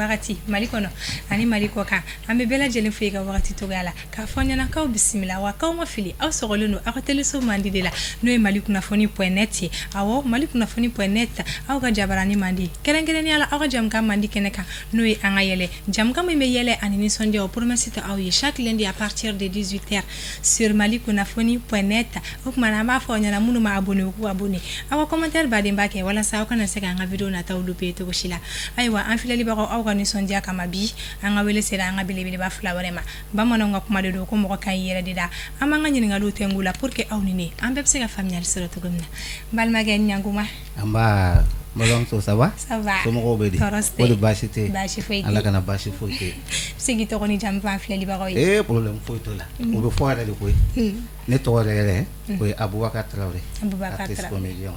Wagati Mali kɔnɔ ani Mali kɔ kan, an bɛ bɛɛ lajɛlen fo i ka wagati cogoya la k'a fɔ ɲɛna k'aw bisimila wa k'aw ma fili, aw sɔgɔlen don aw ka teleso mandi de la, n'o ye Mali kunnafoni point net ye. Awɔ, Mali kunnafoni point net, aw ka jabarani mandi, kɛrɛnkɛrɛnnenya la aw ka jamukan mandi kɛnɛ kan, n'o ye an ka yɛlɛ jamukan min bɛ yɛlɛ ani nisɔndiya, o promesse ta aw ye chaque lundi à partir de 18 heures sur Mali kunnafoni point net. O tuma na an b'a fɔ aw ɲɛna, minnu ma abonné, u k'u abonné, aw ka commentaire badenba kɛ walasa aw kana se k'an ka vidéo nataw louper cogo si la. Ayiwa, an filɛlibagaw, aw ka nisɔndiya kama bi, an ka wele sera an ka belebeleba fila wɛrɛ ma. Bamananw ka kuma de don ko mɔgɔ ka ɲi yɛrɛ de da. An b'an ka ɲininkaliw tɛngu la pour que aw ni ne, an bɛɛ bɛ se ka faamuyali sɔrɔ cogo min na. N balimakɛ, ɲankuma. Nba, balimamuso, ça va? Ça va. Somɔgɔw bɛ di? Tɔɔrɔ si tɛ. Ko di, baasi tɛ yen? Baasi foyi tɛ. Ala kana baasi foyi kɛ. Se k'i tɔgɔ ni jamu fɔ an filɛlibagaw ye. Ee, problème foyi t'o la, o bɛ fɔ yɛrɛ de koyi. Ne tɔgɔ yɛrɛ yɛrɛ, o ye Abubakar Tarawele. Abubakar artiste Tarawele. comédien.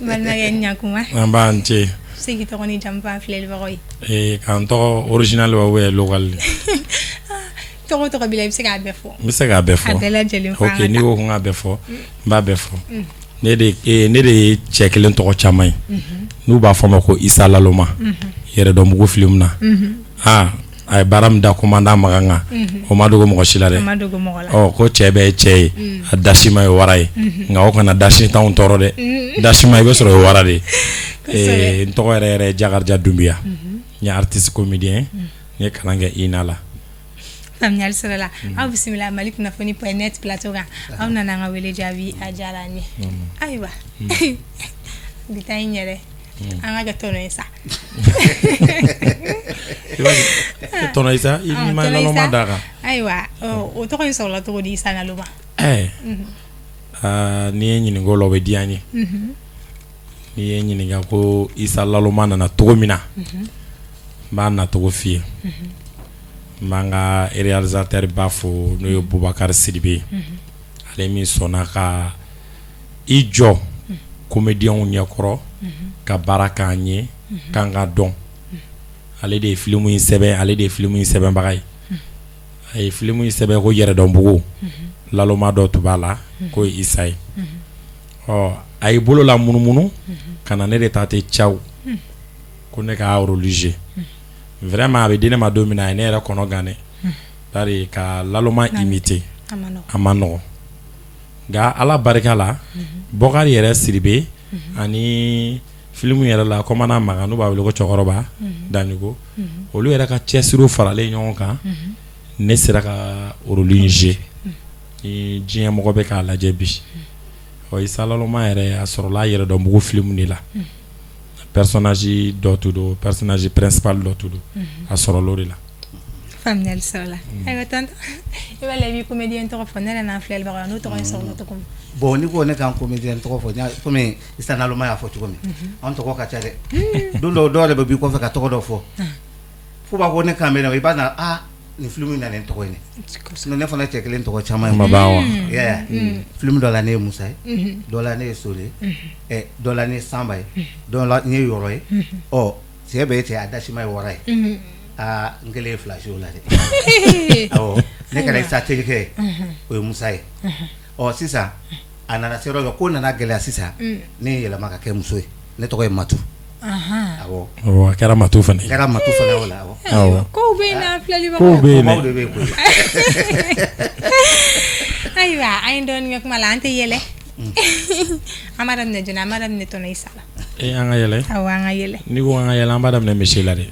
Balimakɛ, ɲankuma. An b'an ce. Se k'i tɔgɔ ni jamu fɔ an filɛlibagaw ye. Ee, k'an tɔgɔ original wa ou bien local? Tɔgɔ tɔgɔ b'i la, i bɛ se k'a bɛɛ fɔ. N bɛ se k'a bɛɛ fɔ. A bɛɛ lajɛlen fɔ. Ok, n'i ko ko n k'a bɛɛ fɔ, n b'a bɛɛ fɔ. Ne de ye cɛ kelen tɔgɔ caman ye n'u b'a fɔ a ma ko Isa Laloma, Yɛrɛdɔnbugu film na. Aa, a ye baara min da commandant Makan kan, o ma dogo mɔgɔ si la dɛ. A ma dogo mɔgɔ la. Ɔ, ko cɛ bɛɛ ye cɛ ye, a dasima ye wara ye, nka o kana dasi t'anw tɔɔrɔ dɛ. Dasima, i bɛ sɔrɔ o ye wara de ye. N tɔgɔ yɛrɛ yɛrɛ ye Jakarija Dunbiya. N ye artiste comédien, n ye kalan kɛ INA la. Faamuyali sɔrɔ la. Aw bisimila Mali kunnafoni point net plateau kan. Aw nana an ka wele jaabi, a diyara an ye. Ayiwa, bi taa in yɛrɛ, an ka kɛ tɔnɔ ye sa. Tɔnɔ Isa, i ma laloma d'a kan. Ayiwa, o tɔgɔ in sɔrɔla cogo di, Isa Naloma? Ɛɛ, n'i ye ɲininka o la, o bɛ diya n ye. N'i ye ɲininka ko Isa Laloma nana cogo min na, n b'a nacogo f'i ye. N b'an ka réalisateur ba fo, n'o ye Bubakari Sidibe ye, ale min sɔnna ka i jɔ comédienw ɲɛkɔrɔ ka baara k'an ye, k'an ka dɔn. Ale de ye film in sɛbɛn, ale de ye film in sɛbɛnbaga ye. A ye film in sɛbɛn ko Yɛrɛdɔnbugu, laloma dɔ tun b'a la k'o ye Isa ye. Ɔ, a y'i bolo la munumunu ka na ne de ta tɛ caw ko ne ka rôle jouer. Vraiment, a bɛ di ne ma don min na, a ye ne yɛrɛ kɔnɔ gan dɛ, bari ka laloma imiter, a ma nɔgɔn. Nka Ala barika la, Bɔkari yɛrɛ Sidibe ani film yɛrɛ la commandant Makan, n'u b'a wele ko cɛkɔrɔba Daɲogo, olu yɛrɛ ka cɛsiriw faralen ɲɔgɔn kan, ne sera ka rôle in jouer ni diɲɛ mɔgɔ bɛ k'a lajɛ bi. Ɔ, Isa Laloma yɛrɛ, a sɔrɔla Yɛrɛdɔnbugu film de la. Personnage dɔ tun don, personnage principal dɔ tun don, a sɔrɔla o de la. Faamuyali sɔrɔla. Ayiwa tonton, i b'a la, i b'i comédien tɔgɔ fɔ ne yɛrɛ n'an filɛlibagaw, n'o tɔgɔ in sɔrɔla cogo min. Bon, n'i ko ne ka comédien tɔgɔ fɔ, komi Isa Naloma y'a fɔ cogo min, anw tɔgɔ ka ca dɛ. Don dɔw, dɔw yɛrɛ bɛ b'i kɔfɛ ka tɔgɔ dɔ fɔ fo b'a fɔ ne kan bɛ na, i b'a na, aa, nin film in na nin tɔgɔ in sinon ne fana cɛ kelen tɔgɔ caman ye. Ma ban wa? Film dɔ la ne ye Musa ye, dɔ la ne ye Sole ye, dɔ la ne ye Sanba ye, dɔ la ne ye Yɔrɔ ye. Ɔ, cɛ bɛɛ ye cɛ, a dasima ye wara ye. Aa, n kelen ye fila o la dɛ. Awɔ, ne kɛra Isa terikɛ ye, o ye Musa ye. Ɔ, sisan a nana se yɔrɔ dɔ, ko nana gɛlɛya sisan, ne ye yɛlɛma ka kɛ muso ye. Ne tɔgɔ ye Matu. Awɔ. A kɛra Matu fana ye. A kɛra Matu fana o la, awɔ. Kow bɛ yen n'a filɛlibagaw. Kow bɛ yen dɛ. De bɛ yen koyi. Ayiwa, an ye dɔɔnin kɛ kuma la, an tɛ yɛlɛ. An b'a daminɛ joona, an b'a daminɛ tɔnɔ Isa la. Ee, an ka yɛlɛ. Awɔ, an ka yɛlɛ. N'i ko an ka yɛlɛ, an b'a daminɛ monsieur la dɛ.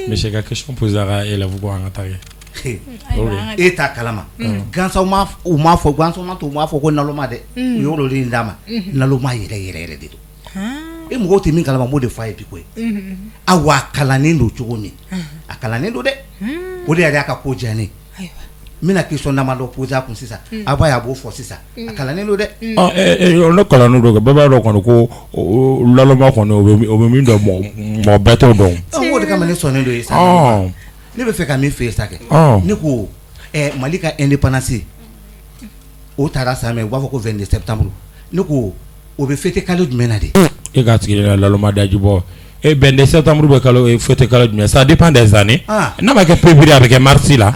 Monsieur ka question poser a ka élève ko an ka taa kɛ. E t'a kalama gansan, u m'a fɔ gansan ma to, u m'a fɔ ko naloma dɛ. U y'o rôle in d'a ma, naloma yɛrɛ yɛrɛ yɛrɛ de don. E mɔgɔw tɛ min kalama, n b'o de f'a ye bi koyi. Awa, a kalannen don cogo min, a kalannen don dɛ, o de yɛrɛ y'a ka ko diya ne ye. N bɛna question damadɔ poser a kun sisan, a b'a ye, a b'o fɔ sisan. A kalannen don dɛ. Ne kalannen don, bɛɛ b'a dɔn kɔni ko laloma kɔni, o bɛ min dɔn, mɔgɔ bɛɛ t'o dɔn. O de kama ne sɔnnen don ye sa. Ne bɛ fɛ ka min f'e ye sa kɛ, ne ko Mali ka indépendance o taara san min, u b'a fɔ ko 22 septembre, ne ko o bɛ fêter kalo jumɛn na de? E ka sigi laloma daji bɔ. E, 22 septembre bɛ kalo fêter kalo jumɛn? Ça dépend des années. N'a ma kɛ février, a bɛ kɛ mars la.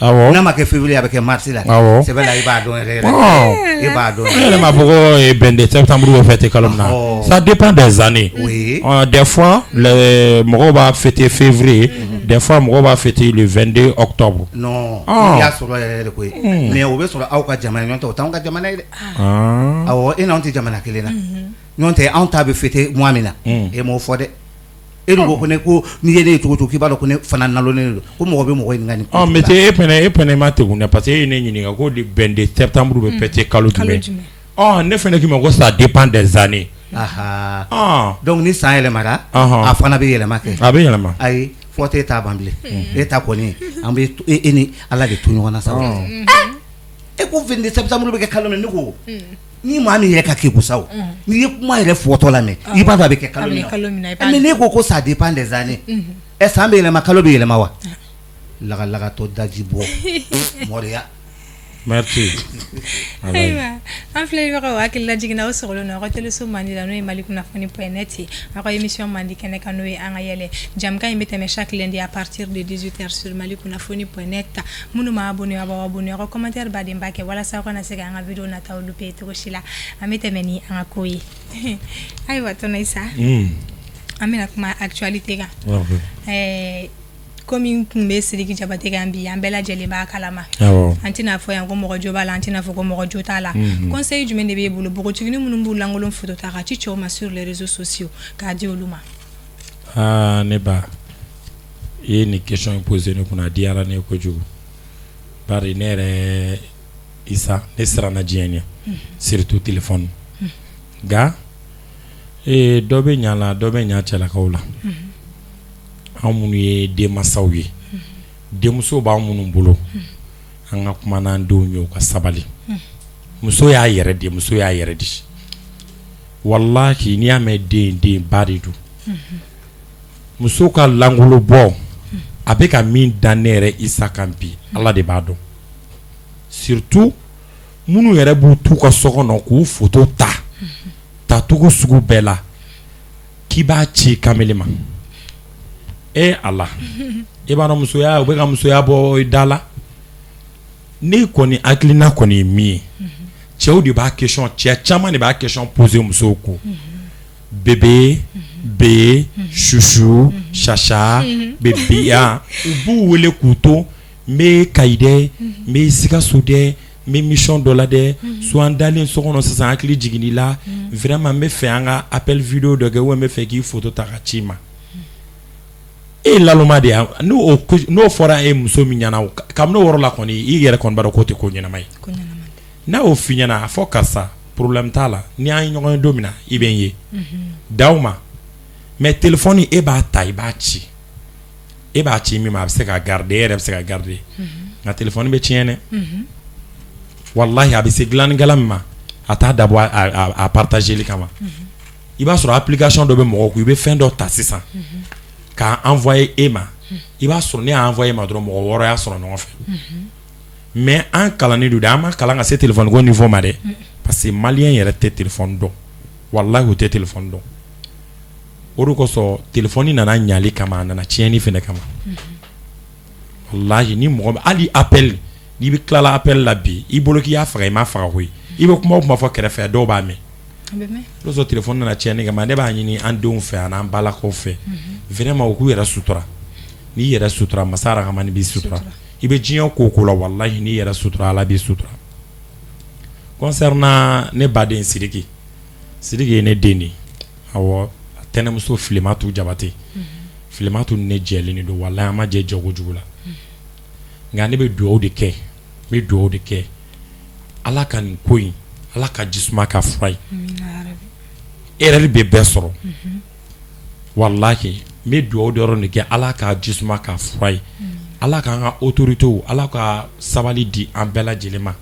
Awɔ. N'a ma kɛ février, a bɛ kɛ mars la. Awɔ. Sɛbɛ la, i b'a dɔn yɛrɛ yɛrɛ. Ɔn. I b'a dɔn. Ne yɛrɛ m'a fɔ ko 22 septembre bɛ fêter kalo min na. Ɔhɔ. Ça dépend des années. Oui. Des fois, les mɔgɔw b'a fêter février, des fois mɔgɔw b'a fêter le 22 octobre. Non, Ɔn. i y'a sɔrɔ yɛrɛ yɛrɛ koyi. Mais o bɛ sɔrɔ aw ka jamana, ɲɔgɔn tɛ, o t'anw ka jamana ye dɛ. Ah. Awɔ, e n'anw tɛ jamana kelen na. Ɲɔgɔn tɛ, anw ta bɛ fêter mois min na. E m'o fɔ dɛ. E dun ko ko ne ko n'i ye ne ye cogo o cogo, k'i b'a dɔn ko ne fana nalonnen don, ko mɔgɔ bɛ mɔgɔ ɲininka nin ko Ɔ sugu mais la. e fɛnɛ ma tegun dɛ, parce que e ye ne ɲininka ko le 22 septembre bɛ fêter kalo Kalo jumɛn. jumɛn? Ɔ, ne fɛnɛ k'i ma ko ça dépend des années. Aha. Ɔ. Donc ni san yɛlɛmara, Ɔhɔn. a fana bɛ yɛlɛma kɛ. A bɛ yɛlɛma. Ayi, fɔ t'e t'a ban bilen. E ta kɔni, an bɛ e ni Ala de to ɲɔgɔn na sa. E ko 22 septembre bɛ kɛ kalo min, ne ko ni maa min yɛrɛ ka kegun sa o, n'i ye kuma yɛrɛ fɔtɔ lamɛn, i b'a dɔn a bɛ kɛ kalo A bɛ min kɛ kalo min na, i b'a na. Mais ne ko ko ça dépend des années. Ɛ, san bɛ yɛlɛma, kalo bɛ yɛlɛma wa? Lagalagatɔ daji bɔ mɔriya. Merci. Ayiwa, an filɛbagaw, hakili lajiginna, aw sɔgɔlen don aw ka teleso mandi la, n'o ye Mali kunnafoni.net ye, aw ka émission mandi kɛnɛ kan, n'o ye an ka yɛlɛ. Jamukan in bɛ tɛmɛ chaque lundi à partir de 18h sur Mali kunnafoni.net. Minnu ma abonné, aw b'aw abonné, aw ka commentaire baden ba kɛ walasa aw kana se ka an ka vidéo nataw louper cogo si la. An bɛ tɛmɛ ni an ka ko ye. Ayiwa, tonton Isa, an bɛna kuma actualité kan. Ok. Komi n tun bɛ Sidiki Jabate kan bi, an bɛɛ lajɛlen b'a kalama. Awɔ. An tɛna fɔ yan ko mɔgɔ jo b'a la, an tɛna fɔ ko mɔgɔ jo t'a la. Conseil jumɛn de b'e bolo npogotiginin minnu b'u lankolon photo ta ka ci cɛw ma sur les réseaux sociaux k'a di olu ma? Aa, ne ba, i ye nin question in posé ne kunna, a diyara ne ye kojugu, bari ne yɛrɛ Isa, ne siranna diɲɛ ɲɛ, surtout téléphone. Nka dɔ bɛ ɲa la, dɔ bɛ ɲa cɛlakaw la. Anw minnu ye denmansaw ye, denmuso b'an minnu bolo, an ka kuma n'an denw ye, u ka sabali. Muso y'a yɛrɛ di, muso y'a yɛrɛ di. Walahi, n'i y'a mɛn den, den ba de don. Muso ka langolo bɔ, a bɛ ka min da ne yɛrɛ Isa kan bi, Ala de b'a dɔn. Surtout minnu yɛrɛ b'u t'u ka so kɔnɔ k'u photo ta tacogo sugu bɛɛ la, k'i b'a ci kamalen ma. E Ala, i b'a dɔn musoya, u bɛ ka musoya bɔ da la. Ne kɔni hakilina kɔni ye min ye, cɛw de b'a question, cɛ caman de b'a question poser musow kun: bébé, bé, chouchou, chacha, bébé ya. U b'u wele k'u to n bɛ Kayi dɛ, n bɛ Sikaso dɛ, n bɛ mission dɔ la dɛ, soit n dalen so kɔnɔ sisan, hakili jiginn'i la, vraiment n bɛ fɛ an ka appel vidéo dɔ kɛ, ou bien n bɛ fɛ k'i photo ta ka ci i ma. E ye laloma de ye. N'o n'o fɔra e muso min ɲɛna, kabini o yɔrɔ la kɔni, i yɛrɛ kɔni b'a dɔn k'o tɛ ko ɲɛnama ye. Ko ɲɛnama tɛ. N'a y'o f'i ɲɛna, a fɔ karisa, problème t'a la, ni an ye ɲɔgɔn ye don min na, i bɛ n ye d'aw ma. Mais téléphone, e b'a ta, i b'a ci, e b'a ci min ma, a bɛ se ka garder, e yɛrɛ bɛ se ka garder, nka téléphone bɛ tiɲɛ dɛ. Walahi, a bɛ se dilannikɛla min ma, a t'a dabɔ a partageli kama. I b'a sɔrɔ application dɔ bɛ mɔgɔw kun, i bɛ fɛn dɔ ta sisan k'a envoyer e ma, i b'a sɔrɔ ne y'a envoyer ma dɔrɔn, mɔgɔ 6 y'a sɔrɔ ɲɔgɔn fɛ. Mais an kalannen don dɛ, an ma kalan ka se téléphone ko niveau ma dɛ, parce que malien yɛrɛ tɛ téléphone dɔn. Walahi, u tɛ téléphone dɔn. O de kosɔn téléphone nana ɲali kama, a nana tiɲɛni fɛnɛ kama. Walahi, ni mɔgɔ hali appel, n'i bɛ tilala appel la bi, i bolo k'i y'a faga, i m'a faga koyi. I bɛ kuma o kuma fɔ kɛrɛfɛ, dɔw b'a mɛn. A bɛ mɛn. O de kosɔn téléphone nana tiɲɛni kama. Ne b'a ɲini an denw fɛ ani an balakaw fɛ, vraiment u k'u yɛrɛ sutura. N'i yɛrɛ sutura, masa Rahamani b'i sutura. I bɛ diɲɛ ko o ko la, walahi, n'i yɛrɛ sutura, Ala b'i sutura. Concernant ne baden Sidiki, Sidiki ye ne den de ye. Awɔ, tɛnɛmuso Filimatu Jabate, Filimatu ni ne jɛlen de don. Walahi, an ma jɛ jɛ kojugu la, nka ne bɛ dugawu de kɛ, n bɛ dugawu de kɛ, Ala ka nin ko in, Ala ka jisuma ka fura ye. Erreur bɛ bɛɛ sɔrɔ. Walahi, n bɛ dugawu dɔrɔn de kɛ, Ala ka jisuma ka fura ye. Ala k'an ka autorités, Ala ka sabali di an bɛɛ lajɛlen ma.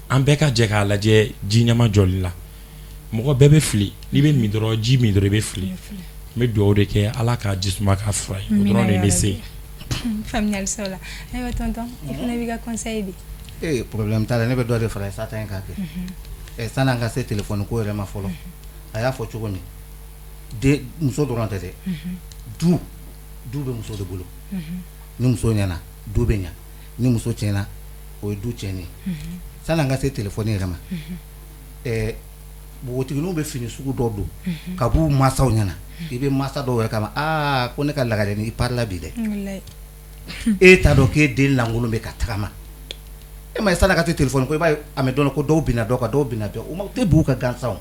An bɛɛ ka jɛ k'a lajɛ ji ɲɛma jɔli la. Mɔgɔ bɛɛ bɛ fili. N'i bɛ min dɔrɔn, ji min dɔrɔn, i bɛ fili. N bɛ dugawu de kɛ, Ala ka jisuma ka fura ye. O dɔrɔn de ye ne se. Faamuyali sɔrɔ la. Ayiwa tonton, i fana b'i ka conseil di. Ee, problème t'a la, ne bɛ dɔ de fara Isa ta in kan kɛ. Ɛ, sanni an ka se téléphone ko yɛrɛ ma fɔlɔ, a y'a fɔ cogo min, den muso dɔrɔn tɛ dɛ, du bɛ muso de bolo. Ni muso ɲɛna, du bɛ ɲa. Ni muso tiɲɛna, o ye du tiɲɛnen. Sani an ka se téléphone yɛrɛ ma, npogotigininw bɛ fini sugu dɔ don ka b'u mansaw ɲɛna. I bɛ mansa dɔw yɛrɛ kama, aa, ko ne ka lagare, i parila bi dɛ. E t'a dɔn k'e den lankolon bɛ ka tagama. E ma ye, sani ka se téléphone ko, i b'a ye a mɛ dɔn ko dɔw binna dɔw kan, dɔw binna dɔw o ma tɛ b'u ka gansan.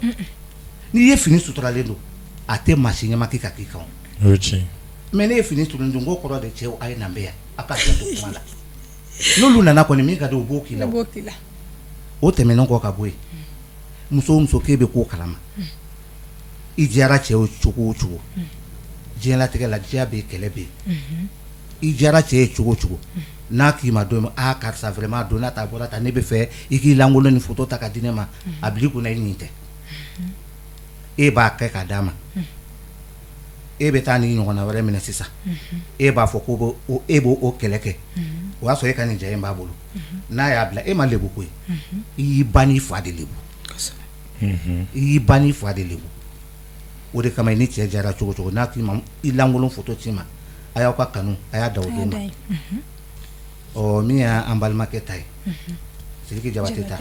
N'i ye fini suturalen don, a tɛ maa si ɲɛma k'i ka k'i kan. O ye tiɲɛ. Mais ne ye fini suturalen don, n ko kɔrɔ de, cɛw, a ye na n bɛ yan, a ka to kuma la. N'olu nana kɔni, min ka di u b'o k'i la. O tɛmɛnen kɔ ka bɔ yen, muso o muso k'e bɛ ko kalama, i diyara cɛ o cogo o cogo, diɲɛlatigɛ la, diya bɛ yen, kɛlɛ bɛ yen. I diyara cɛ ye cogo o cogo, n'a k'i ma don min, aa karisa, vraiment, a donna tan, a bɔra tan, ne bɛ fɛ i k'i lankolon ni photo ta ka di ne ma, a bil'i kunna i nin tɛ. E b'a kɛ k'a d'a ma, e bɛ taa ni ɲɔgɔnna wɛrɛ minɛ sisan, e b'a fɔ ko e b'o o kɛlɛ kɛ. O y'a sɔrɔ e ka nin ja in b'a bolo. N'a y'a bila, e ma lebu koyi, i y'i ba n'i fa de lebu, i y'i ba n'i fa de lebu. O de kama, i ni cɛ jara cogo cogo, n'a k'i ma i lankolon photo ci ma, a y'aw ka kanu, a y'a da o don ma. Ɔ, min y'an balimakɛ ta ye, Sidiki Jabate ta,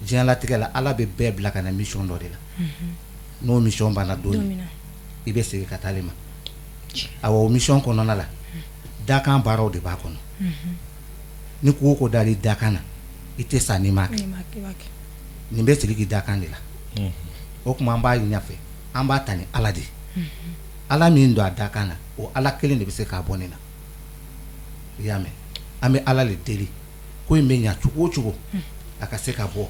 diɲɛlatigɛ la, Ala bɛ bɛɛ bila ka na mission dɔ de la. N'o mission banna don min, i bɛ segin ka taa ale ma. Awɔ, o mission kɔnɔna la, dakan baaraw de b'a kɔnɔ. Ni ko o ko dar'i dakan na, i tɛ sa n'i m'a kɛ. Nin bɛ Sidiki dakan de la. O tuma, an b'a ɲini a fɛ, an b'a ta ni Ala de ye. Ala min don a dakan na, o Ala kelen de bɛ se k'a bɔ nin na. I y'a mɛn, an bɛ Ala de deli, ko in bɛ ɲɛ cogo o cogo, a ka se ka bɔ,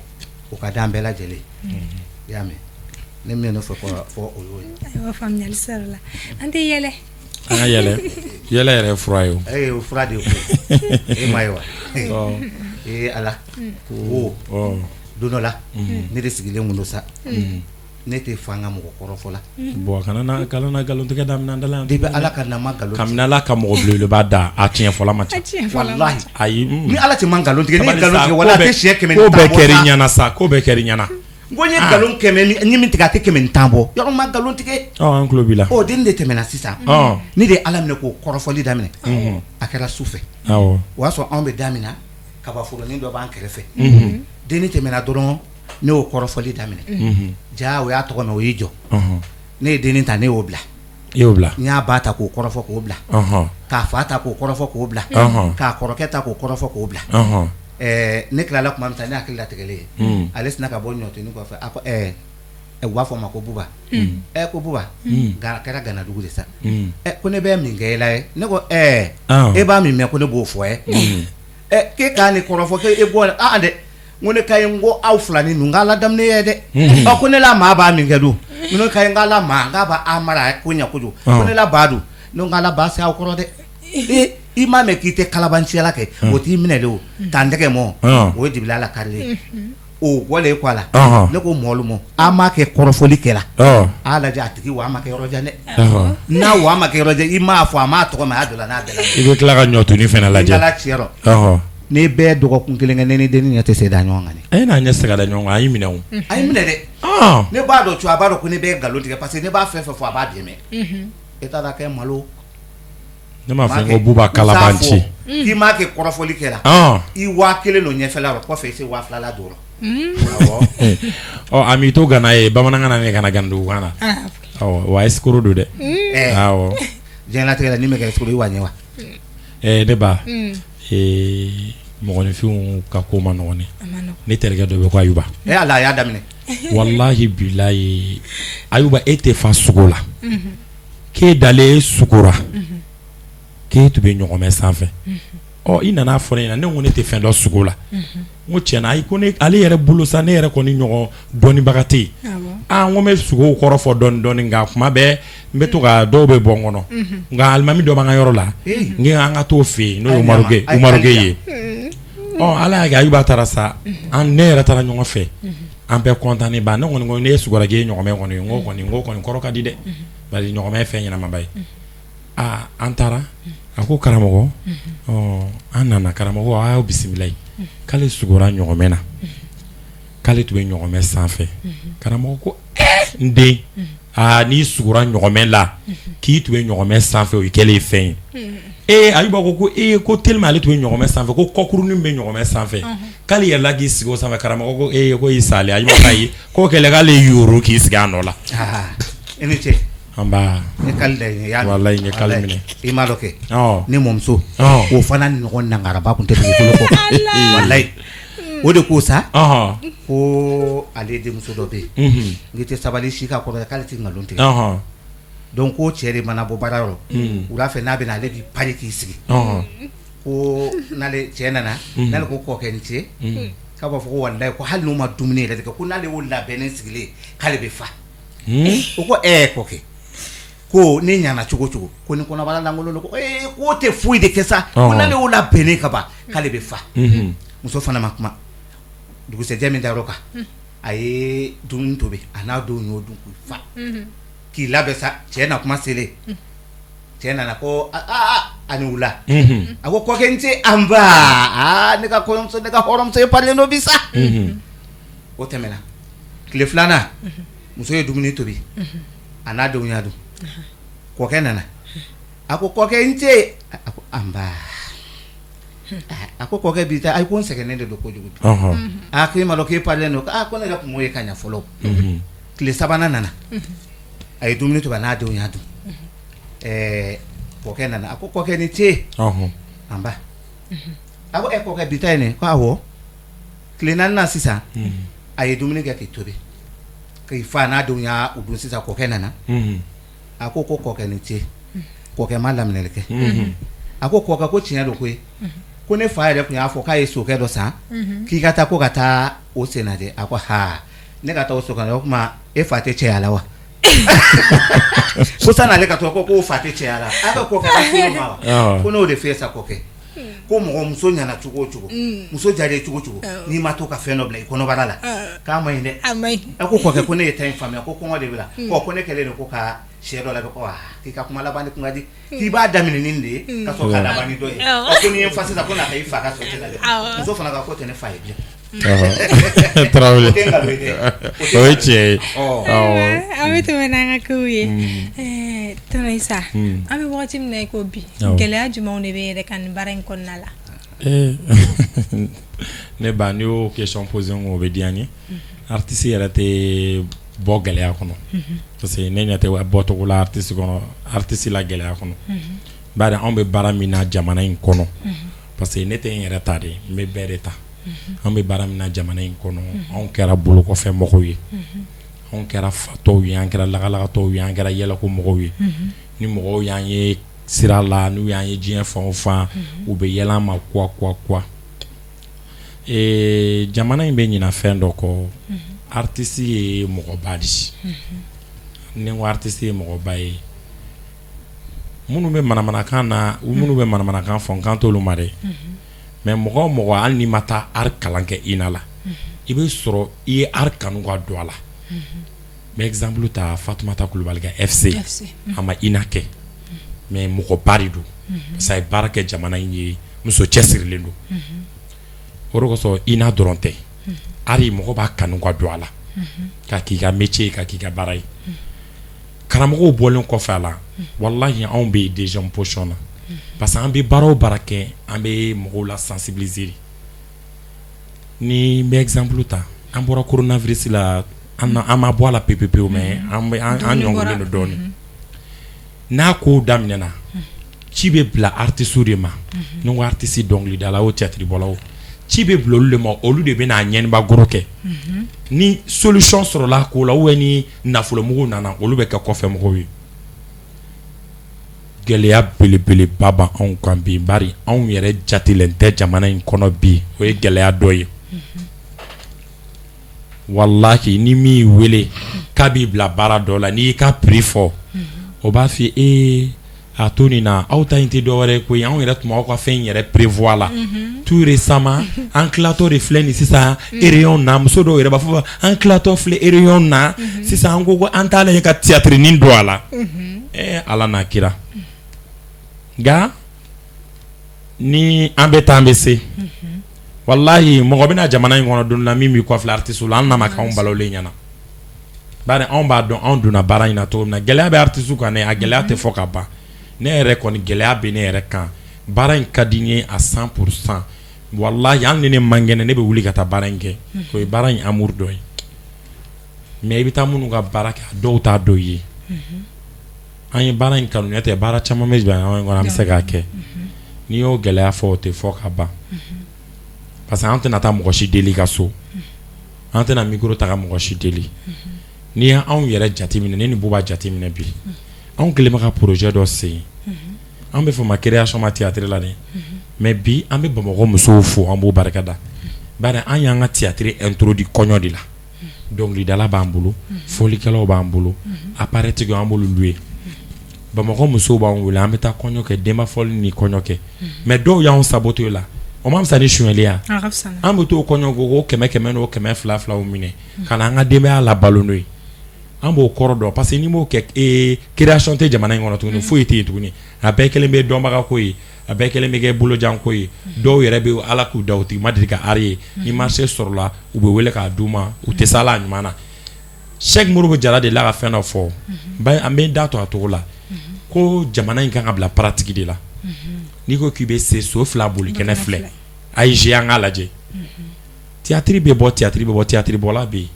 o ka d'an bɛɛ lajɛlen. I y'a mɛn, ne min ne fɛ fɔ, o y'o ye. Ayiwa, faamuyali sɔrɔla. An tɛ yɛlɛ. An ka yɛlɛ, yɛlɛ yɛrɛ ye fura ye o. Ee, o fura de ye koyi. E ma ye wa? Ee Ala, ko don dɔ la, ne de sigilen kun don sa, ne tɛ fa n ka mɔgɔ kɔrɔfɔ la. Bon, kana nkalontigɛ daminɛ an da la yan. Depuis Ala ka na ma nkalon. Kabini Ala ka mɔgɔ belebeleba da, a tiɲɛ fɔla man ca. Walahi. Ayi. Ni Ala cɛ ma nkalon tigɛ, ne ye nkalon tigɛ wala a tɛ siɲɛ 110 Ko bɔ. bɛɛ kɛr'i ɲɛna sa, ko bɛɛ kɛr'i ɲɛna. N ko n ye nkalon kɛmɛ ni min tigɛ, a tɛ 110 bɔ. Yɔrɔ n ma nkalon tigɛ. Ɔ, an tulo b'i la. Ɔ, den de tɛmɛna sisan. Ne de ye Ala minɛ k'o kɔrɔfɔli daminɛ. A kɛra su fɛ. O y'a sɔrɔ anw bɛ da min na, kabaforonin dɔ b'an kɛrɛfɛ. Denni tɛmɛna dɔrɔn, ne y'o kɔrɔfɔli daminɛ. Ja, o y'a tɔgɔ mɛn, o y'i jɔ. Ne ye denni ta, ne y'o bila. I y'o bila. N y'a ba ta k'o kɔrɔfɔ k'o bila, k'a fa ta k'o kɔrɔfɔ k'o bila, k'a kɔrɔkɛ ta k'o kɔrɔfɔ k'o bila. Ne tilala tuma min sa, ne hakili latigɛlen ye, ale sinna ka bɔ ɲɔtini kɔfɛ, a ko u b'a fɔ a ma ko Buba. Ko Buba, nka a kɛra Ganadugu de sa. Ko ne bɛ min kɛ e la ye? Ne ko e b'a min mɛn, ko ne b'o fɔ ye. K'e k'a ni kɔrɔfɔ, k'e bɔ aa dɛ. N ko ne ka ye, n ko aw fila ni ninnu, k'a la daminɛ ye dɛ. Ɔ, ko ne la maa b'a min kɛ dun? Ne ka ye, n k'a la maa, n k'a b'a mara ko ɲɛ kojugu. Ko ne la ba dun? Ne ko n k'a la ba se aw kɔrɔ dɛ. I m'a mɛn k'i tɛ kalabanciyala kɛ, o t'i minɛ de. O tan tɛgɛ mɔ, o ye dibila la karilen o bɔlen kɔ a la. Ne ko mɔlu mɔ, an m'a kɛ kɔrɔfɔli kɛla, a lajɛ a tigi wa ma kɛ yɔrɔ jan dɛ. N'a wa ma kɛ yɔrɔ jan, i m'a fɔ, a m'a tɔgɔ mɛn, a donna n'a bɛɛ la. I bɛ tila ka ɲɔtuni fana lajɛ. Ala cɛ, ne bɛɛ dɔgɔkun kelen kɛ, ne ni denni ɲɛ tɛ se da ɲɔgɔn kan dɛ. E n'a ɲɛ se ka da ɲɔgɔn kan, a y'i minɛ o. A y'i minɛ dɛ. Ne b'a dɔn, a b'a dɔn ko ne bɛ nkalon tigɛ, parce que ne b'a fɛn fɛn fɔ, a b'a dɛmɛ. E taara kɛ malo. Ne m'a fɔ ko Buba kalabanci. K'i m'a kɛ kɔrɔfɔli kɛla, i 1000 don ɲɛfɛla rɔ, kɔfɛ i se 2000 la don. Ɔ, a m'i to Gana ye bamanankan na, ne kana Ganadugukan na. Ɔ wa, escroc don dɛ. Awɔ. Diɲɛlatigɛ la, ni bɛ kɛ escroc, i wa ɲɛ wa. Ne ba, mɔgɔninfinw ka ko ma nɔgɔn. Ne terikɛ dɔ bɛ ko Ayuba. Ala, a y'a daminɛ. Walahi bilayi, Ayuba, e tɛ fa sogo la k'e dalen sugora, k'e tun bɛ ɲɔgɔnmɛ sanfɛ. Ɔ, i nana fɔ ne ɲɛna, ne ko ne tɛ fɛn dɔn sogo la. N ko tiɲɛna, ayi, ko ne ale yɛrɛ bolo sa, ne yɛrɛ kɔni ɲɔgɔn dɔnnibaga tɛ yen. Aa, n ko n bɛ sogow kɔrɔ fɔ dɔɔni dɔɔni, nka kuma bɛɛ n bɛ to ka dɔw bɛ bɔ n kɔnɔ. Nka alimami dɔ b'an ka yɔrɔ la, n ko an ka t'o fɛ yen, n'o ye Umaru ye. Ɔ, Ala y'a kɛ, Ayuba taara sa, an ne yɛrɛ taara ɲɔgɔn fɛ, an bɛɛ kɔntannen ba. Ne kɔni ko ne ye sugora k'e ye ɲɔgɔmɛ kɔni ye, n ko kɔni kɔrɔ ka di dɛ, bari ɲɔgɔmɛ ye fɛn ɲɛnamaba ye. Aa, an taara, a ko karamɔgɔ, ɔ, an nana, karamɔgɔ, a y'aw bisimila ye. K'ale sugora ɲɔgɔmɛ na, k'ale tun bɛ ɲɔgɔmɛ sanfɛ. Karamɔgɔ ko n den, aa, n'i sugora ɲɔgɔmɛ la, k'i tun bɛ ɲɔgɔmɛ sanfɛ, o ye kɛlen ye fɛn ye. Ee, Ayuba ko ee, ko tellement ale tun bɛ ɲɔgɔmɛ sanfɛ, ko kɔkurunin bɛ ɲɔgɔmɛ sanfɛ, k'ale yɛlɛla k'i sigi o sanfɛ. Karamɔgɔ ko ee, ko i salen. Ayuba k'ayi, k'o kɛlen k'ale yoro k'i sigi a nɔ la. I ni ce. Nba. Ne kali da ye. Walayi, n ye kali minɛ. I m'a dɔn kɛ, ne mɔmuso, o fana ɲɔgɔn nangaraba tun tɛ dugukolo kɔ, walayi. O de ko sa ko ale denmuso dɔ bɛ yen, n'i tɛ sabali si ka kɔrɔ, k'ale tɛ nkalon tigɛ. Donc ko cɛ de mana bɔ baara yɔrɔ wula fɛ, n'a bɛ na, ale b'i pari k'i sigi. Ko n'ale cɛ nana, n'ale ko kɔkɛ ni ce, k'a b'a fɔ ko walayi, ko hali n'u ma dumuni yɛrɛ kɛ, ko n'ale y'o labɛnnen sigilen, k'ale bɛ fa. O ko ɛɛ kɔkɛ, ko ne ɲana cogo cogo, ko ni kɔnɔbara lankolon don, ko ee, k'o tɛ foyi de kɛ sa, ko n'ale y'o labɛnnen ka ban, k'ale bɛ fa. Muso fana ma kuma. Dugusɛjɛ min dar'o kan, a ye dumuni tobi, a n'a denw y'o dun k'u fa k'i labɛn sa. Cɛ na kuma selen, cɛ nana ko aa, a ni wula. A ko kɔkɛ n ce. Nba. Aa, ne ka kɔɲɔmuso, ne ka hɔrɔnmuso ye parilen don bi sa. O tɛmɛna. Tile filanan, muso ye dumuni tobi, a n'a denw y'a dun. Kɔkɛ nana, a ko kɔkɛ n ce. A ko nba. A ko kɔkɛ bi taa. Ayi, ko n sɛgɛnnen de don kojugu bi. A ko e ma dɔn k'e parilen don? Aa, ko ne yɛrɛ tun m'o ye ka ɲɛ fɔlɔ. Tile sabanan nana, a ye dumuni tobi, a n'a denw y'a dun. Ɛɛ, kɔkɛ nana, a ko kɔkɛ ni ce. Nba. A ko ɛ kɔkɛ, bi ta ye nin? Ko awɔ. Tile naaninan sisan, a ye dumuni kɛ k'i tobi k'i fa, n'a denw y'a dun sisan. Kɔkɛ nana, a ko ko kɔkɛ ni ce. Kɔkɛ ma laminɛli kɛ. A ko kɔkɛ, ko tiɲɛ don koyi, ko ne fa yɛrɛ tun y'a fɔ k'a ye sokɛ dɔ san, k'i ka taa, ko ka taa o sen lajɛ. A ko ha, ne ka taa o sokɛ, o tuma e fa tɛ cɛya la wa? Ko san'ale ka to, ko k'o fa tɛ cɛya la. A ko kɔkɛ ka se ma wa? Ko n'o de f'e sa kɔkɛ, ko mɔgɔ muso ɲɛna cogo o cogo, muso diyara cogo o cogo, n'i ma to ka fɛn dɔ bila i kɔnɔbara la, k'a ma ɲi dɛ. A ko kɔkɛ, ko ne ye ta in faamuya, ko kɔngɔ de bɛ la. Ko ne kɛlen don ko ka sɛ dɔ labɛn. Ko k'i ka kuma laban kun ka di, k'i b'a daminɛ ni de ye ka sɔrɔ ka laban ni dɔ ye. Ko n'i ye n fa sisan, ko n'a ka i fa ka so la dɛ. Muso fana ka ko tɛ ne fa ye bilen. Tarawele, o ye tiɲɛ ye. An bɛ tɛmɛ n'an ka kow ye. Tonton Isa, an bɛ wagati min na i ko bi, gɛlɛya jumɛnw de bɛ yɛrɛ ka nin baara in kɔnɔna la? Ne ba, n'i y'o question posé n kun, o bɛ diya n ye. Artiste yɛrɛ tɛ bɔ gɛlɛya kɔnɔ, parce que ne ɲɛ tɛ bɔcogo la artiste kɔnɔ, artiste la gɛlɛya kɔnɔ, bari anw bɛ baara min na jamana in kɔnɔ, parce que ne tɛ n yɛrɛ ta de, n bɛ bɛɛ de ta. An bɛ baara min na jamana in kɔnɔ, anw kɛra bolokɔfɛ mɔgɔw ye, anw kɛra fatɔw ye, an kɛra lagalagatɔw ye, an kɛra yɛlɛko mɔgɔw ye. Ni mɔgɔw y'an ye sira la, n'u y'an ye diɲɛ fan o fan, u bɛ yɛlɛ an ma quoi quoi quoi. Jamana in bɛ ɲina fɛn dɔ kɔ: artiste ye mɔgɔba de ye. Ni n ko artiste ye mɔgɔba ye, minnu bɛ manamanakan na, minnu bɛ manamanakan fɔ, n kan t'olu ma dɛ. Mais mɔgɔ o mɔgɔ, hali n'i ma taa art kalan kɛ INA la, i bɛ sɔrɔ i ye art kanu ka don a la. N bɛ exemple ta Fatumata Kulubali ka FC, a ma INA kɛ, mais mɔgɔba de don, parce que a ye baara kɛ jamana in ye, muso cɛsirilen don. O de kosɔn INA dɔrɔn tɛ, art, mɔgɔ b'a kanu ka don a la ka k'i ka métier ye, ka k'i ka baara ye. Karamɔgɔw bɔlen kɔfɛ a la, walahi, anw bɛ deuxième position na, parce que an bɛ baara o baara kɛ, an bɛ mɔgɔw la sensibiliser. Ni n bɛ exemple ta, an bɔra coronavirus la, an ma bɔ a la pewu pewu, mais an bɛ an ɲɔngirilen don dɔɔnin. N'a ko daminɛna, ci bɛ bila artistes de ma. Ni n ko artiste, dɔnkilidala o, théâtre bɔla o, ci bɛ bila olu de ma. Olu de bɛ n'a ɲɛnibagoro kɛ. Ni solution sɔrɔla a ko la, ou bien ni nafolomugu nana, olu bɛ kɛ kɔfɛ mɔgɔw ye. Gɛlɛya belebeleba b'anw kan bi, bari anw yɛrɛ jatelen tɛ jamana in kɔnɔ bi. O ye gɛlɛya dɔ ye. Walahi, ni min y'i wele k'a b'i bila baara dɔ la, n'i y'i ka prix fɔ, o b'a fɔ ee, a to nin na, aw ta in tɛ dɔwɛrɛ ye koyi, anw yɛrɛ tun b'aw ka fɛn in yɛrɛ prévoir la tout récemment, an tilatɔ de filɛ nin sisan réunion na. Muso dɔw yɛrɛ b'a fɔ an tilatɔ filɛ réunion na sisan, an ko ko an t'a lajɛ ka théâtre nin don a la. Ɛɛ, Ala n'a kira, nka ni an bɛ taa, an bɛ se. Walahi, mɔgɔ bɛna jamana in kɔnɔ don la min b'i kɔfilɛ artiste la, an nana k'anw balolen ɲɛna, bari anw b'a dɔn anw donna baara in na cogo min na. Gɛlɛya bɛ artiste kan dɛ, a gɛlɛya tɛ fɔ ka ban. Ne yɛrɛ kɔni, gɛlɛya bɛ ne yɛrɛ kan. Baara in ka di n ye à 100%. Walahi, hali ni ne man kɛnɛ, ne bɛ wuli ka taa baara in kɛ. O ye baara in amour dɔ ye. Mais i bɛ taa minnu ka baara kɛ, a dɔw t'a dɔn i ye. An ye baara in kanu, n'o tɛ baara caman bɛ jamana in kɔnɔ an bɛ se k'a kɛ. N'i y'o gɛlɛya fɔ, o tɛ fɔ ka ban, parce que an tɛna taa mɔgɔ si deli ka so, an tɛna micro ta ka mɔgɔ si deli. N'i ye anw yɛrɛ jateminɛ, ne ni Buba jateminɛ bi, anw kɛlen bɛ ka projet dɔ sen. An bɛ fɔ ma création ma théâtre la dɛ, mais bi an bɛ Bamakɔ musow fo, an b'o barika da, bari an y'an ka théâtre introduit kɔɲɔ de la. Dɔnkilidala b'an bolo, fɔlikɛlaw b'an bolo, appareil tigiw an b'olu louer. Bamakɔ musow b'an wele, an bɛ taa kɔɲɔ kɛ, denbafɔli ni kɔɲɔ kɛ. Mais dɔw y'anw saboter la, o ma fisa ni sonyɛli ye? An bɛ t'o kɔɲɔ ko 100 100 n'o 200 2 minɛ ka na an ka denbaya labalo n'o ye. An b'o kɔrɔ dɔn, parce que n'i m'o kɛ, création tɛ jamana in kɔnɔ tuguni, foyi tɛ yen tuguni. A bɛɛ kelen bɛ dɔnbaga ko ye, a bɛɛ kelen bɛ kɛ bolojan ko ye. Dɔw yɛrɛ bɛ, Ala k'u da, u tigi ma deli ka art ye. Ni marché sɔrɔla, u bɛ wele k'a d'u ma, u tɛ s'a la a ɲuman na. Cheikh Modibo Jara de la ka fɛn dɔ fɔ, an bɛ da to a cogo la, ko jamana in kan ka bila pratique de la. N'i ko k'i bɛ se, so fila boli kɛnɛ filɛ, a ye an k'a lajɛ. Théâtre bɛ bɔ, théâtre bɛ bɔ, théâtre bɔla bɛ yen.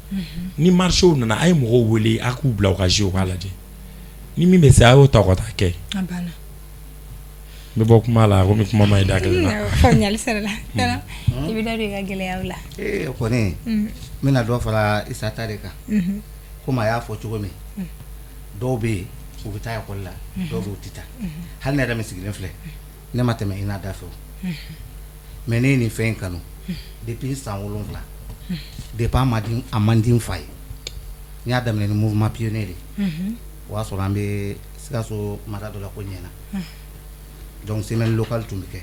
Ni marché nana, a ye mɔgɔw wele, a k'u bila u ka jouer, u k'a lajɛ. Ni min bɛ se, a y'o ta ka taa kɛ. N bɛ bɔ kuma la komi kuma ma ye da kelen na. Faamuyali sɔrɔla. I bɛ da don i ka gɛlɛyaw la. Ee, kɔni n bɛna dɔ fara Isa ta de kan. Komi a y'a fɔ cogo min, dɔw bɛ yen, u bɛ taa ekɔli la, dɔw bɛ yen, u tɛ taa. Hali ne yɛrɛ min sigilen filɛ, ne ma tɛmɛ INA da fɛ o, mais ne ye nin fɛn in kanu depuis san 7. Depuis a ma di, a man di n fa ye. N y'a daminɛ ni mouvement pionnier de. O y'a sɔrɔ an bɛ Sikaso mara dɔ la ko Ɲɛna. Donc semaine locale tun bɛ kɛ,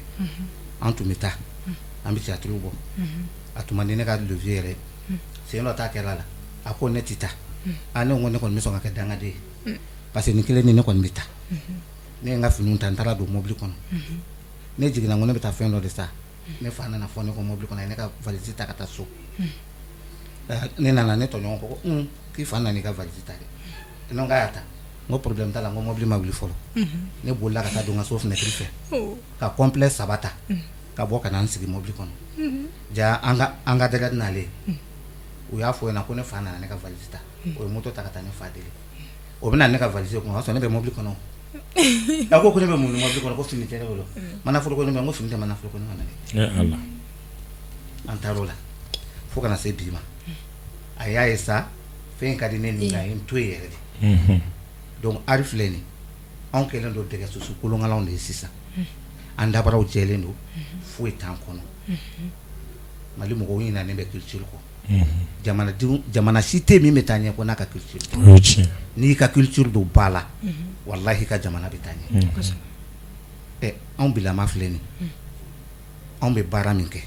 an tun bɛ taa, an bɛ théâtre bɔ. A tun man di ne ka le vieux yɛrɛ. Sen dɔ ta kɛra la, a ko ne tɛ taa. A ne ko ne kɔni bɛ sɔn ka kɛ dangaden ye, parce que nin kelen ni ne kɔni bɛ taa. Ne ye n ka finiw ta, n taara don mobili kɔnɔ. Ne jiginna, ko ne bɛ taa fɛn dɔ de san. Ne fa nana fɔ ne ko mobili kɔnɔ, a ye ne ka valise ta ka taa so. Ne nana, ne tɔɲɔgɔn ko k'i fa nana i ka valise ta dɛ. Ne ko k'a y'a ta. N ko problème t'a la, n ko mobili ma wuli fɔlɔ. Ne bolila ka taa don n ka so fenêtre fɛ ka complet saba ta ka bɔ ka na n sigi mobili kɔnɔ. Ja an ka encadreur nalen, u y'a fɔ ɲɛna ko ne fa nana ne ka valise ta. O ye moto ta ka taa ne fa deli. O bɛ na ne ka valise kun, o y'a sɔrɔ ne bɛ mobili kɔnɔ. A ko ne bɛ mun mobili kɔnɔ? Ko fini tɛ ne bolo, manaforo ko ne ko fini tɛ manaforo ko ne kɔnɔ dɛ. Ala. An taar'o la fo kana se bi ma. A y'a ye sa, fɛn ka di ne ni a ye n to yen yɛrɛ de. Donc art filɛ nin, anw kɛlen don dɛgɛ susu kolonkalaw de ye sisan. An dabaraw jɛlen don, foyi t'an kɔnɔ. Mali mɔgɔw ɲinɛnen bɛ culture kɔ. Jamanadenw, jamana si tɛ min bɛ taa ɲɛ ko n'a ka culture. N'i ka culture don ba la, walahi, ka jamana bɛ taa ɲɛ. Ɛ, anw bilama filɛ nin, anw bɛ baara min kɛ,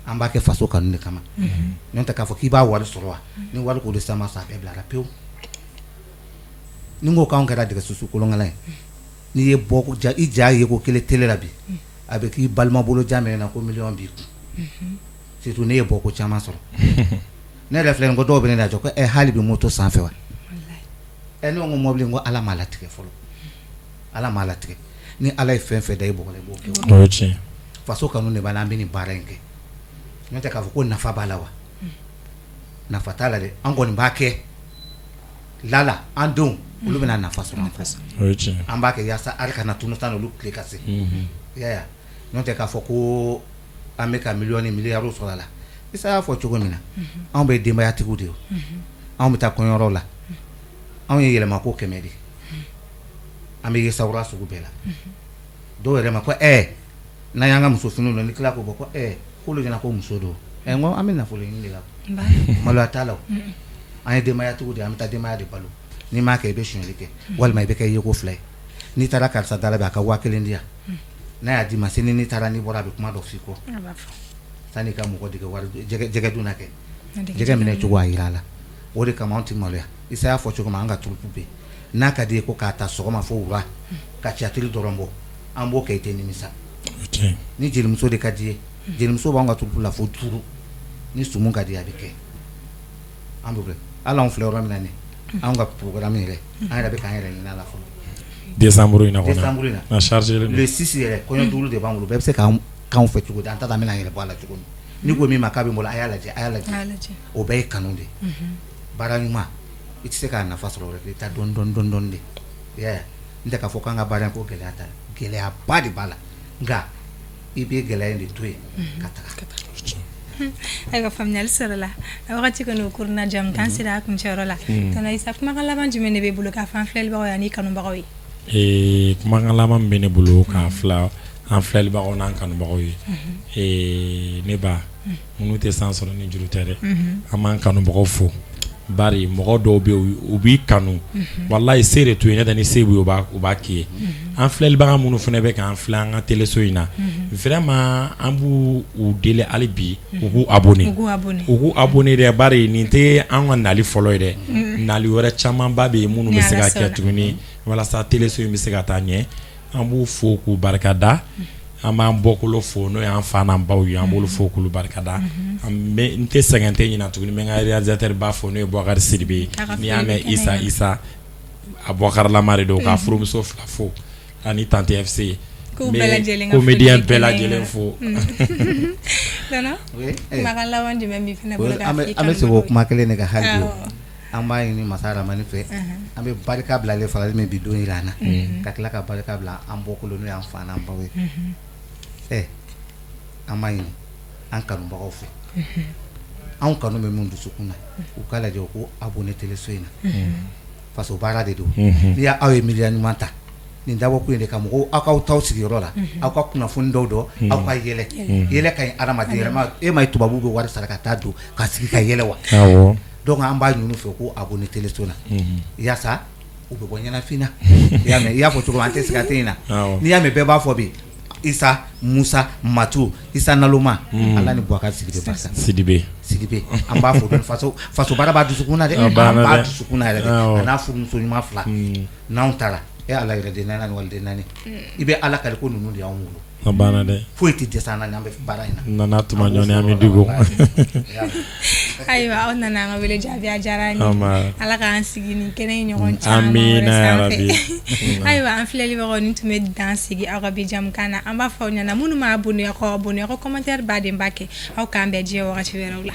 an b'a kɛ faso kanu de kama. N'o tɛ k'a fɔ k'i b'a wari sɔrɔ wa, ni wari ko de sama sa, a bɛɛ bilara pewu. Ni n ko k'anw kɛra dɛgɛ susu kolonkala ye, n'i ye bɔ i ja ye ko kelen télé la bi, a bɛ k'i balima bolo jan minɛ na ko miliyɔn b'i kun. Surtout ne ye bɔ ko caman sɔrɔ. Ne yɛrɛ filɛ nin, ko dɔw bɛ ne lajɔ ko ɛ, hali bi moto sanfɛ wa? Ɛ, ne ko mobili, n ko Ala m'a latigɛ fɔlɔ, Ala m'a latigɛ. Ni Ala ye fɛn fɛn da i bɔgɔ la, i b'o kɛ. O ye tiɲɛ. Faso kanu de b'a la, an bɛ nin baara in kɛ. N'o tɛ k'a fɔ ko nafa b'a la wa, nafa t'a la dɛ. An kɔni b'a kɛ lala, an denw olu bɛna nafa sɔrɔ an kɔ. O ye tiɲɛ. An b'a kɛ yaasa hali kana tunu tan, olu tile ka se. I y'a ye? N'o tɛ k'a fɔ ko an bɛ ka miliyɔn ni miliyariw sɔrɔ a la. Isa y'a fɔ cogo min na, anw bɛ denbayatigiw de ye, anw bɛ taa kɔɲɔyɔrɔ la, anw ye yɛlɛmako 100 de, an bɛ yesawura sugu bɛɛ la. Dɔw yɛrɛ ma ko ɛ, n'an y'an ka muso finiw don, ni tila k'o bɔ ko ɛ, k'olu ɲɛna ko muso don. Ɛ, n ko an bɛ nafolo ɲini de la, maloya t'a la. An ye denbayatigiw de ye, an bɛ taa denbaya de balo. N'i m'a kɛ, i bɛ sonyali kɛ walima i bɛ kɛ yeko fila ye. N'i taara karisa da la bi, a ka 1000 di yan, n'a y'a d'i ma sini, n'i taara, n'i bɔra, a bɛ kuma dɔ f'i kɔ. San'i ka mɔgɔ dege wari jɛgɛ dun na kɛ jɛgɛ minɛ cogo, a jira a la. O de kama anw tɛ maloya. Isa y'a fɔ cogo min, an ka troupe bɛ yen, n'a ka di ye ko k'a ta sɔgɔma fo wula ka théâtre dɔrɔn bɔ, an b'o kɛ, i tɛ nimisa. Ni jelimuso de ka di ye, jelimuso b'an ka troupe la fo duuru. Ni sumu ka di, a bɛ kɛ. An bɛ hali anw filɛ yɔrɔ min na nin, anw ka programme yɛrɛ, an yɛrɛ bɛ k'an yɛrɛ ɲini a la fɔlɔ. Décembre in na kɔni. Décembre in na. A chargé len don. Le 6 yɛrɛ, kɔɲɔ duuru de b'an bolo. Bɛɛ bɛ se k'an k'anw fɛ cogo di, an t'a dɔn an bɛna an yɛrɛ bɔ a la cogo min. N'i ko min ma k'a bɛ n bolo, a y'a lajɛ, a y'a lajɛ. A y'a lajɛ. O bɛɛ ye kanu de ye. Baara ɲuman, i tɛ se k'a nafa sɔrɔ o la, i bɛ taa dɔɔni dɔɔni dɔɔni dɔɔni de. I y'a ye, n tɛ k'a fɔ k'an ka baara in ko gɛlɛya t'a la, gɛlɛyaba de b'a la, nka i bɛ gɛlɛya in de to yen ka taga. Ayiwa, faamuyali sɔrɔla. A wagati kɔni, o kurunna jamu k'an sera a kuncɛyɔrɔ la. Tonton Isa, kumakan laban jumɛn de b'e bolo k'a fɔ an filɛlibagaw ye ani kanubagaw ye? Kumakan laban min bɛ ne bolo k'a fila an filɛlibagaw n'an kanubagaw ye, ne ba, minnu tɛ san sɔrɔ ni juru tɛ dɛ, an b'an kanubagaw fo, bari mɔgɔ dɔw bɛ yen, u b'i kanu, walayi, se de t'u ye, n'o tɛ ni se b'u ye, u b'a k'i ye. An filɛlibaga minnu fana bɛ k'an filɛ an ka teleso in na, vraiment, an b'u u deli hali bi, u k'u abonné. U k'u abonné. U k'u abonné dɛ, bari nin tɛ an ka nali fɔlɔ ye dɛ, nali wɛrɛ camanba bɛ yen minnu bɛ se ka kɛ tuguni walasa teleso in bɛ se ka taa ɲɛ. An b'u fo k'u barikada. An b'an bɔkolo fo, n'o y'an fa n'an baw ye, an b'olu fo k'olu barikada. An bɛ, n tɛ sɛgɛn, tɛ ɲina tuguni, n bɛ n ka réalisateur ba fo, n'o ye Boubacar Sidibe ye. N'i y'a mɛn Isa Isa, a Boubacarlama de don. K'a furumuso fila fo ani Tante FC. K'u bɛɛ lajɛlen ka comédien foli bɛɛ kɛnɛ lajɛlen fo. Tonton, kumakan laban jumɛn b'i fana bolo k'a An fɔ i bɛ, an bɛ segin o kanubagaw ye? Kuma kelen de kan hali bi. An b'a ɲini masa Ramani fɛ, an bɛ barika bila ale farali min bi don jira an na, ka tila ka barika bila an bɔkolo, n'o y'an fa n'an baw ye. Ɛ, an b'a ɲini an kanubagaw fɛ, anw kanu bɛ min dusukun na, u k'a lajɛ, u ko abonné teleso in na, faso baara de don. N'i y'aw ye miiriya ɲuman ta, nin dabɔkun ye de ka mɔgɔw, aw k'aw t'aw sigiyɔrɔ la, aw ka kunnafoni dɔw dɔn, aw ka yɛlɛ. Yɛlɛ ka ɲi adamaden yɛrɛ ma. E ma ye tubabuw bɛ wari sara ka taa don ka sigi ka yɛlɛ wa? Awɔ. Donc an b'a ɲini u fɛ ko abonné teleso la, yaasa u bɛ bɔ ɲɛnafin na. I y'a mɛn, i y'a fɔ cogo min, an tɛ sigi a tɛ ɲin na. N'i y'a mɛn bɛɛ b'a fɔ bi Isa Musa Matu Isa Naloma, Ala ni Boubacar Sidibe barika. Sidibe. Sidibe, an b'a fɔ dɔn, faso baara b'a dusukun na dɛ. A An banna b'a dɛ. dusukun na yɛrɛ de. A n'a furumuso ɲuman fila, n'anw taara, e Ala yɛrɛ den naani ani waliden naani, i bɛ Ala kali ko ninnu de y'anw wolo. A banna dɛ. Foyi tɛ dɛsɛ an na, an bɛ baara in na. Nana tuma ɲɔni an bɛ dugu. Ayiwa, aw nana an ka wele jaabi, a diyara an ye. An ba. Ala k'an sigi nin kɛnɛ in ɲɔgɔn caman Amina wɛrɛ ya sanfɛ. Rabi. Ayiwa, an filɛlibagaw, nin tun bɛ dan sigi aw ka bi jamukan na. An b'a fɔ aw ɲɛna, minnu ma abonné, aw ka abonné, aw ka commentaire baden ba kɛ. Aw k'an bɛn diɲɛ wagati wɛrɛw la.